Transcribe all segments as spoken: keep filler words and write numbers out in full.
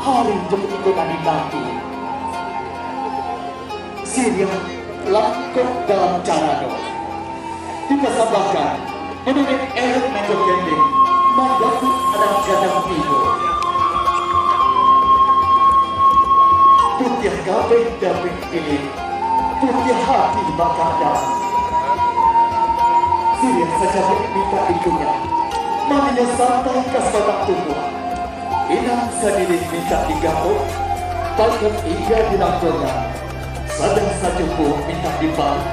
Hari jo kutiko nan dinanti. Siriah langkok dalam carano. Dipasambahkan Niniak Erek Mejo Kending, manjapuik anak gadang tibo. Putiah kapeh dapek pilih, putiah hati bakak dalam. Siriah sajaleh mintak dikunyah, maninyo santai ka sabatang tumbuah. Inang sadilih mintak digaok, paikot ingga di langkongan, sadang sacukuik mintak dipaik,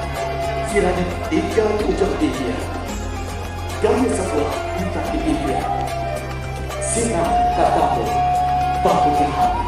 sirani tingga di ujuang bibia. Gaya sabuah mintak di bibia, sinan ka tambuah bakuliah.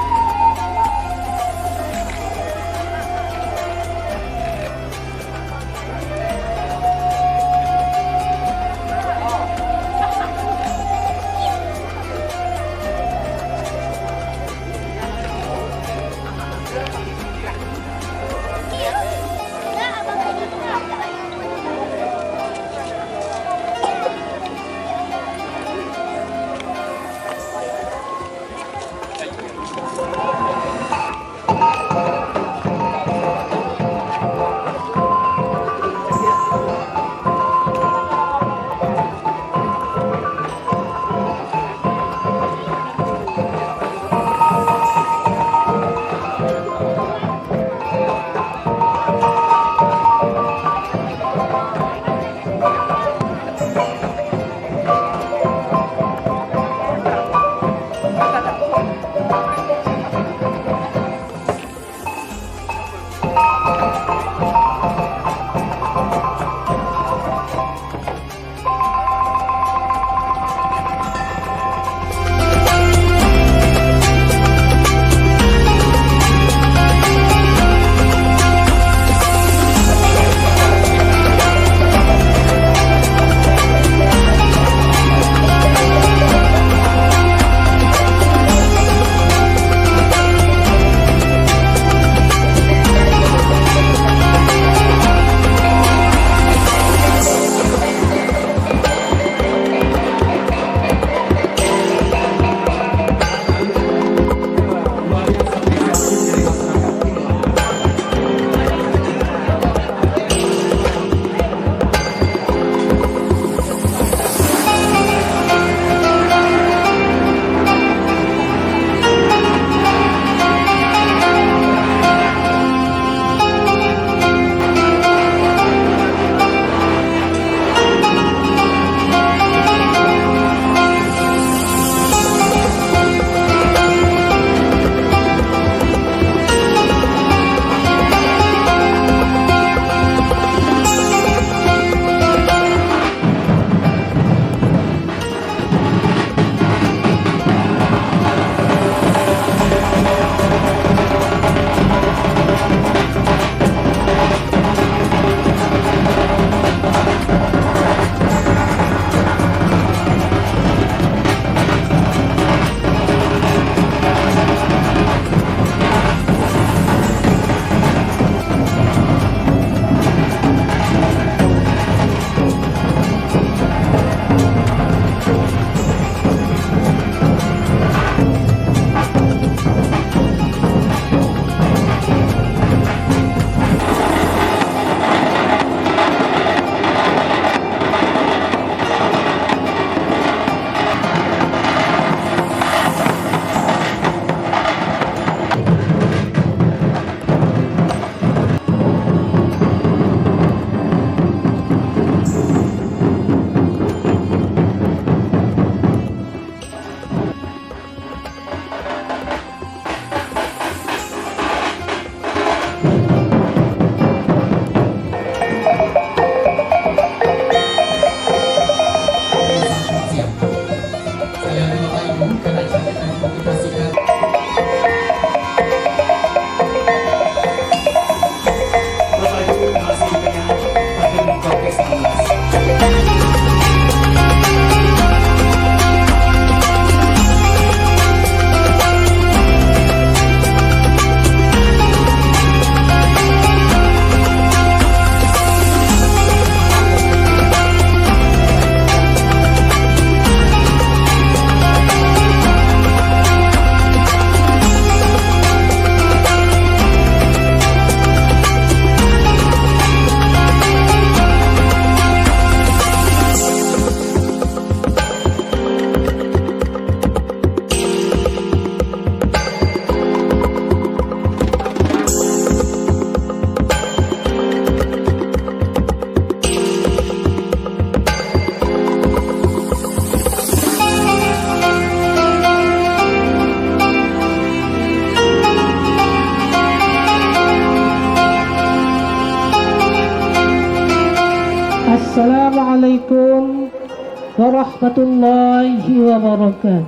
ورحمة الله وبركاته.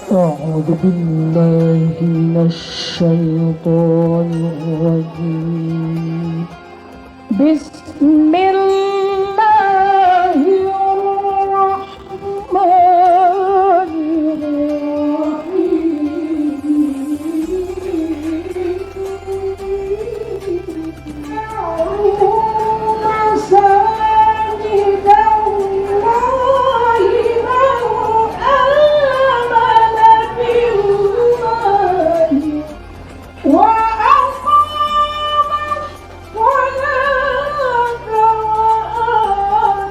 أعوذ بالله من الشيطان الرجيم. بسم الله الرحمن الرحيم. مساجد الله من آمن بالله وأقام الصلاة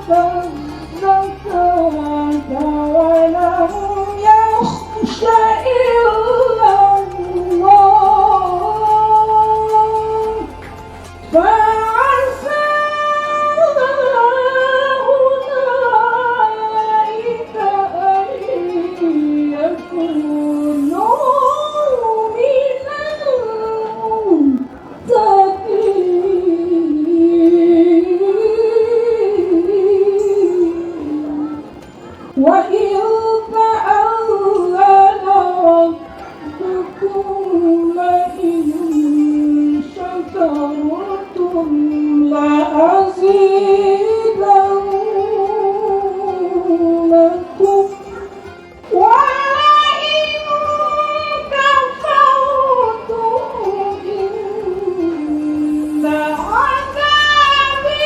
وآتى الزكاة ولم يخش إلا الله فعسى أولئك أن يكونوا من المتقين. وإذ تأذن ربكم لئن شكرتم لأزيدنكم ولئن كفرتم إن عذابي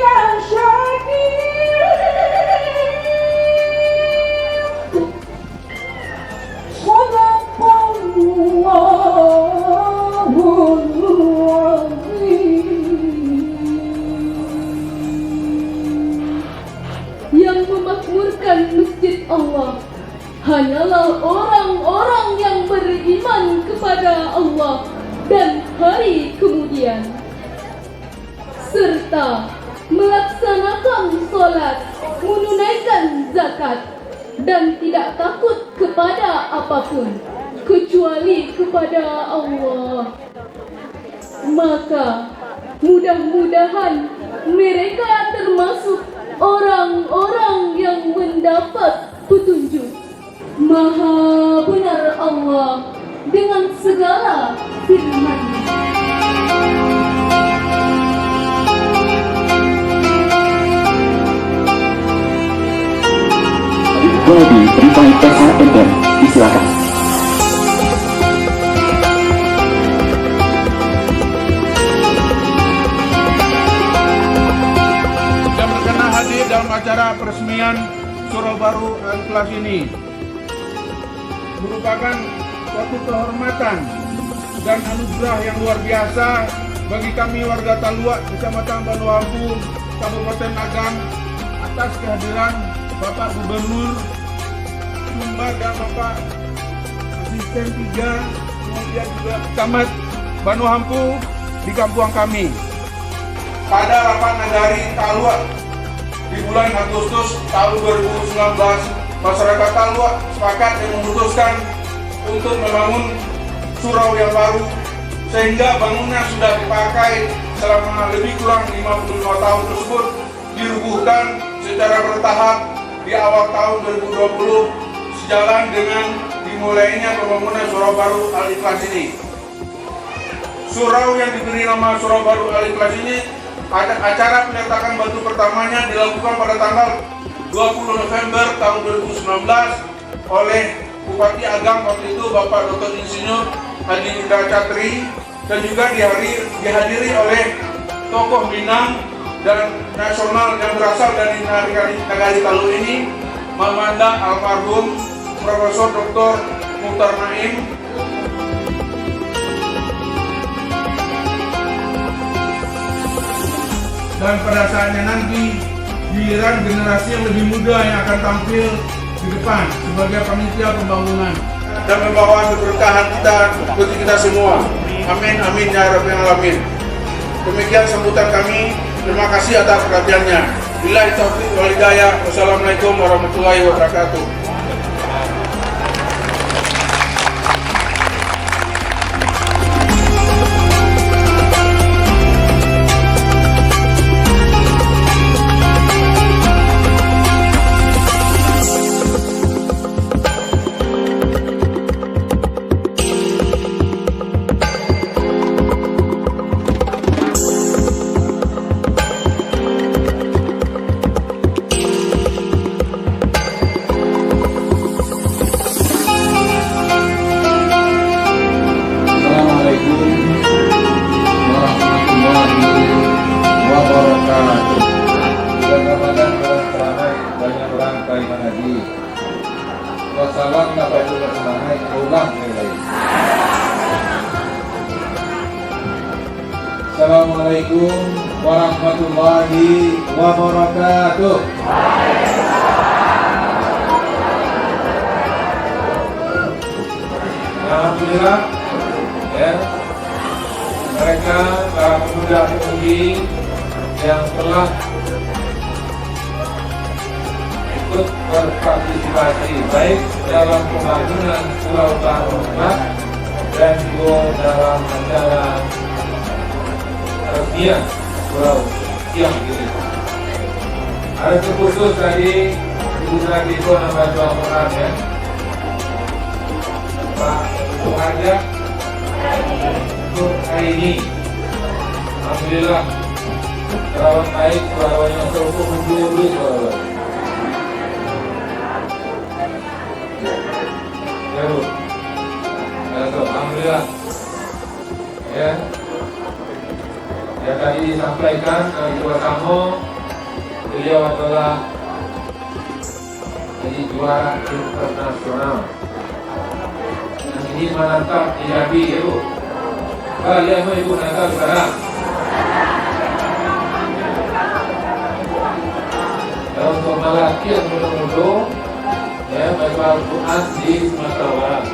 لشديد. صدق الله العظيم. Yang memakmurkan masjid Allah hanyalah orang-orang yang beriman kepada Allah dan hari kemudian, serta melaksanakan salat, menunaikan zakat, dan tidak takut kepada apapun kecuali kepada Allah. Maka, mudah-mudahan mereka termasuk orang-orang yang mendapat petunjuk. Maha benar Allah dengan segala firman-Nya. Info di Berita S A M M, disilakan. Yang berkenan hadir dalam acara peresmian Surau Baru Al-Ikhlas ini merupakan suatu kehormatan dan anugerah yang luar biasa bagi kami warga Taluak, Kecamatan Banuhampu, Kabupaten Agam, atas kehadiran Bapak Gubernur Sumbar dan Bapak Asisten tiga, kemudian juga Camat Banuhampu di kampuang kami. Pada rapat nagari Taluak di bulan Agustus tahun dua ribu sembilan belas, masyarakat Taluak sepakat dan memutuskan untuk membangun surau yang baru, sehingga bangunan sudah dipakai selama lebih kurang lima puluh lima tahun tersebut dirubuhkan secara bertahap di awal tahun dua ribu dua puluh, sejalan dengan dimulainya pembangunan Surau Baru Al-Ikhlas ini. Surau yang diberi nama Surau Baru Al-Ikhlas ini, ada acara peletakan batu pertamanya dilakukan pada tanggal dua puluh November tahun dua ribu sembilan belas oleh Bupati Agam waktu itu, Bapak Doktor Insinyur Haji Indra Catri, dan juga dihari-, dihadiri oleh tokoh Minang dan nasional yang berasal dari nagari, nagari Taluak ini, Mamanda almarhum Profesor Doktor Muhtar Naim. Dan pada saatnya nanti, giliran generasi yang lebih muda yang akan tampil di depan sebagai panitia pembangunan dan membawa keberkahan kita bagi kita semua. Amin, amin, ya Rabbal Alamin. Demikian sambutan kami. Terima kasih atas perhatiannya. Billahi taufiq wal hidayah. Wassalamualaikum warahmatullahi wabarakatuh. Mangaji. Wassalam, kapado semangat, ulang sekali lagi. Assalamualaikum warahmatullahi wabarakatuh. Alhamdulillah, ya, mereka para pemuda-pemudi yang telah ikut berpartisipasi baik dalam pembangunan Surau Baru Demak dan juga dalam acara peresmian Surau Siang ini. Ada terkhusus tadi, Ibu Nadifah, nama doa Quran, ya. Pak Haji Nur Aini. Alhamdulillah. Terawat baik, suaranya sungguh merdu suaranya. Ya, Bu. Ya, so, alhamdulillah. Ya. Yang tadi disampaikan, eh, itu bersama, beliau adalah jadi juara internasional. Yang ini menatap di Jambi, ya, Bu. Baliak mah Ibu natap sekarang. Dan untuk melatih yang muda-muda, ya, baca Al-Quran di Sumatera Barat.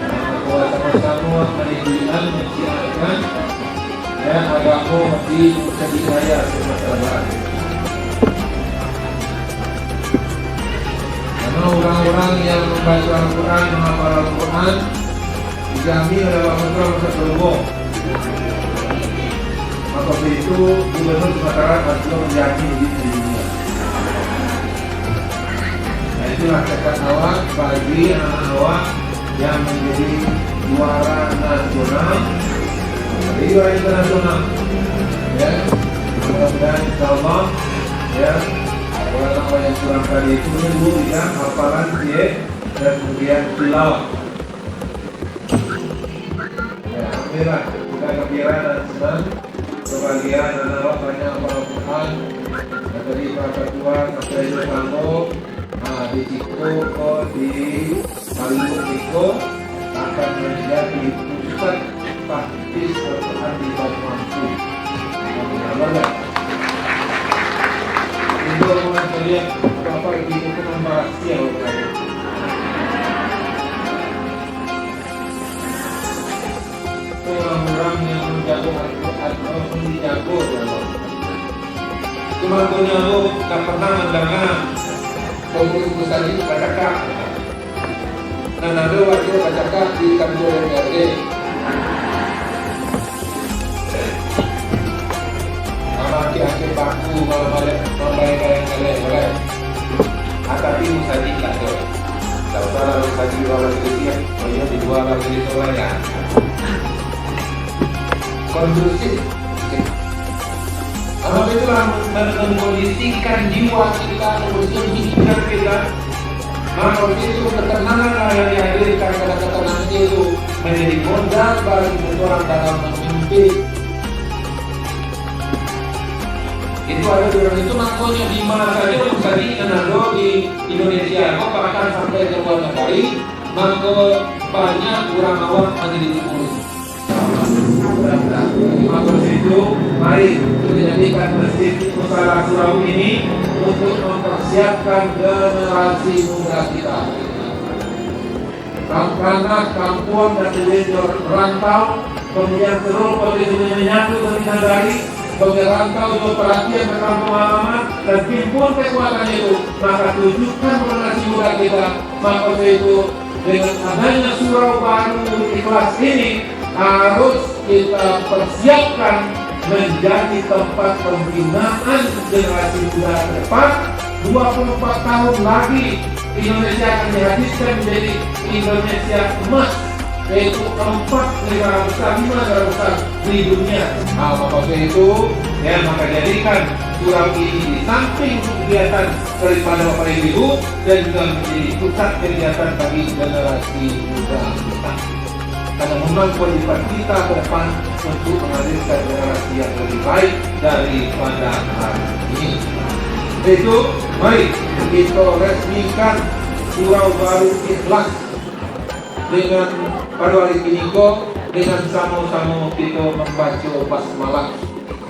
Nah, bahwa sama-sama mendidikan, menciarkan, ya, agama di Nusa Dua Bali, Sumatera Barat. Karena orang-orang yang membaca Al-Quran, menghafal Al-Quran, dijamin oleh Allah Taala masuk surga. Maka dari itu, Gubernur Sumatera Barat juga menjamin di dunia. Nah, itulah tekad awak bagi anak-anak awak yang menjadi juara nasional, menjadi juara internasional. Ya, mudah-mudahan, insya Allah, ya, orang-orang yang kurang tadi itu, dulu, ya, hafalan, ya, dan kemudian tilawah. Ya, alhamdulillah, kita gembira dan senang. Kebahagiaan anak banyak Al-Quran. Dan tadi Pak Ketua sampai di Sanggo, ah, di Ciko ko di Palu Ciko akan menjadi pusat tahfiz Al-Quran di Banyuwangi. Amin. Alhamdulillah. Itu orang sekalian, Bapak Ibu itu membahas siapa tadi. Urang-urang yang manjago Al-Quran, harus dijago dek Allah. Cuma punyo tu, tak pernah mandanga pengurus musajik bacakak. Nan ado waktu bacakak di kantua D P R D. Maangkek-angkek paku, mambaleh-baleh kaleng-kaleng, kan? Ah, tapi musajik lah tu. Tak usah lah musajik urang majelis, oh iyo, di lua majelis urang, ya. Kondusif. Karena itulah men-, mengkondisikan jiwa kita, mengkondisikan pikiran kita. Maka itu ketenangan yang dihadirkan, karena ketenangan itu menjadi modal bagi seseorang dalam memimpin. Itu ada di orang itu, makanya di mana saja musajik nan ado di Indonesia, bahkan sampai ke luar negeri, maka banyak urang awak menjadi pengurus. Maka itu, mari kita jadikan masjid Musala Surau ini untuk mempersiapkan generasi muda kita. Kam-, karena kampuang dan desa rantau, kemudian seluruh potensi menyatu dari sadari, sebagai rantau juga perhatian ke kampung halaman, dan himpun kekuatan itu, maka tujukan generasi muda kita, maka itu dengan adanya surau baru Ikhlas ini harus kita persiapkan menjadi tempat pembinaan generasi muda ke depan. Dua puluh empat tahun lagi, Indonesia akan dihadirkan menjadi Indonesia emas, yaitu empat negara besar, lima negara besar di dunia. Nah, maka itu, ya, maka jadikan surau ini di samping kegiatan daripada Bapak Ibu dan juga menjadi pusat kegiatan bagi generasi muda kita. Karena memang kewajiban kita ke depan untuk menghadirkan generasi yang lebih baik daripada hari ini. Itu, mari kito resmikan surau baru Ikhlas dengan pado ari kini ko, dengan samo-samo kito mambaco basmalah.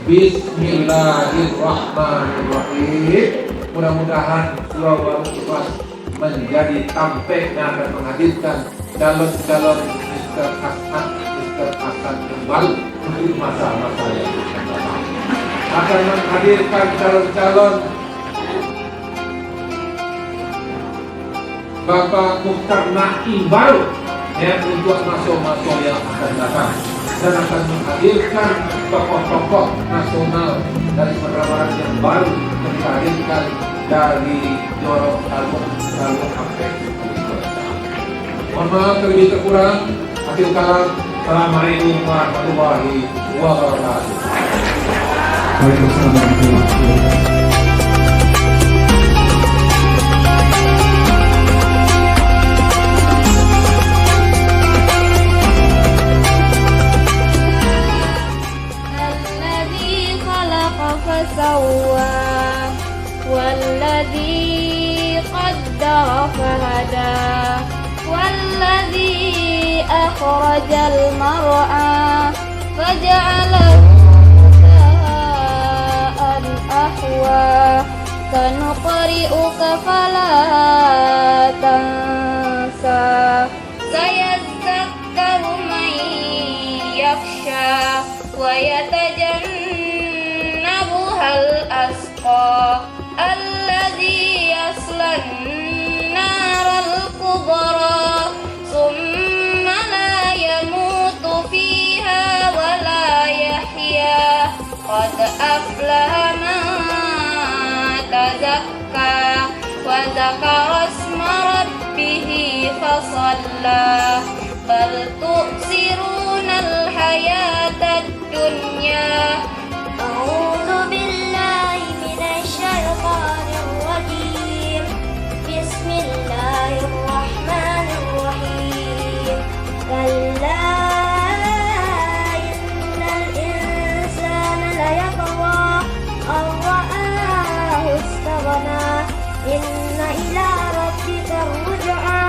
Bismillahirrahmanirrahim. Mudah-mudahan surau baru Ikhlas manjadi tampek yang akan menghadirkan calon-calon Mister Hasan, Mister Hasan yang baru untuk masa-masa yang akan datang. Akan menghadirkan calon-calon Bapak Mukhtar Naim baru, ya, untuk maso-maso yang akan datang, dan akan menghadirkan tokoh-tokoh nasional dari Sumatera Barat yang baru, yang kita hadirkan dari Jorong Talun, Talun sampai ke Pulau Kuala. Mohon maaf lebih terkurang. Akhir kalam. Assalamualaikum warahmatullahi wabarakatuh. Waalaikumsalam warahmatullahi wabarakatuh. الذي خلق فسوى، والذي قدر فهدى، والذي أخرج المرعى، فجعله غثاء أحوى. سنقرئك فلا تنسى. سيذكر من يخشى ويتجنبها الأشقى الذي يصلى النار الكبرى ثم لا يموت فيها ولا يحيا. قد أفلح من تزكى وذكر اسم ربه فصلى. بل تؤثرون الحياة الدنيا. أعوذ بالله من الشيطان الرجيم. بسم الله الرحمن الرحيم. كلا إن الإنسان ليطغى أن رآه استغنى. إن إلى ربك الرجعى.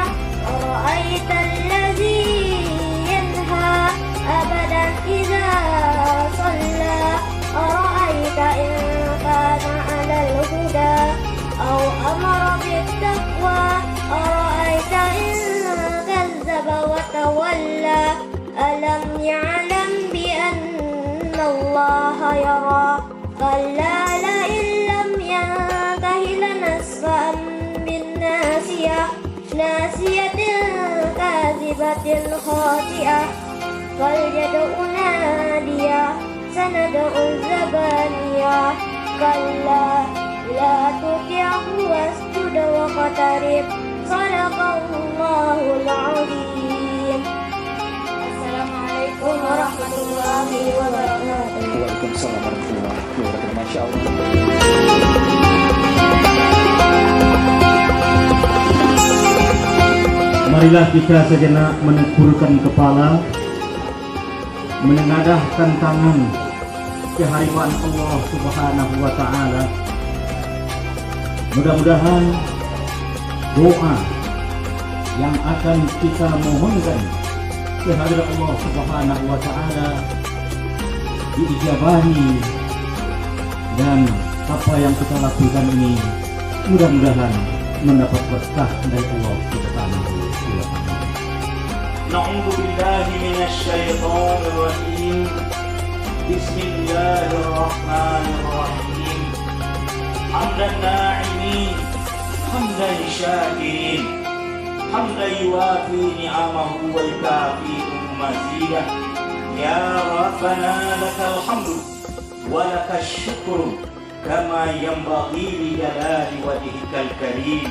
أرأيت الذي ينهى عبدا إذا صلى. أرأيت إن كان على الهدى أو أمر بالتقوى. أرأيت إن كذب وتولى. ألم يعلم بأن الله يرى. كلا لئن لم ينته لنسفعا بالناصية. ناصية كاذبة خاطئة. فليدع ناديه. سندع الزبانية. كلا لا تطعه واسجد واقترب. صدق الله العظيم. Assalamualaikum warahmatullahi wabarakatuh. Waalaikumsalam warahmatullahi wabarakatuh. Masya Allah. Marilah kita sejenak menengkurkan kepala, menengadahkan tangan ke hadapan Allah Subhanahu wa Ta'ala. Mudah-mudahan doa yang akan kita mohonkan ke hadirat Allah Subhanahu wa Ta'ala diijabahi, dan apa yang kita lakukan ini mudah-mudahan mendapat berkah dari Allah Subhanahu wa Ta'ala. Na'udzubillahi minasyaitonirrajim. Bismillahirrahmanirrahim. Hamdan na'imin, hamdan syakirin, hamdan yuwafi ni'amahu wa yukafi'u mazidah. Ya Rabbana lakal hamdu wa lakal syukru kama yanbaghi li jalali wajhikal karim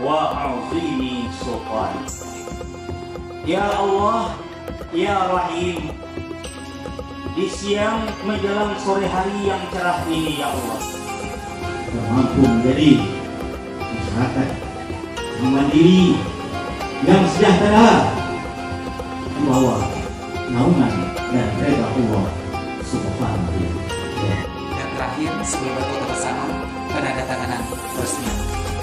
wa azimi sultanik. Ya Allah, ya Rahim, di siang menjelang sore hari yang cerah ini, ya Allah, kita mampu menjadi masyarakat yang mandiri, yang sejahtera, di bawah naungan dan reda Allah Subhanahu wa Ta'ala. Yang terakhir, sebelum berkata bersama, penandatanganan resmi.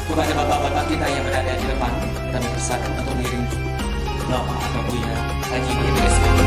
Kepada bapak-bapak kita yang berada di depan, kami persilakan untuk mengiring Bapak atau Buya Haji Idris.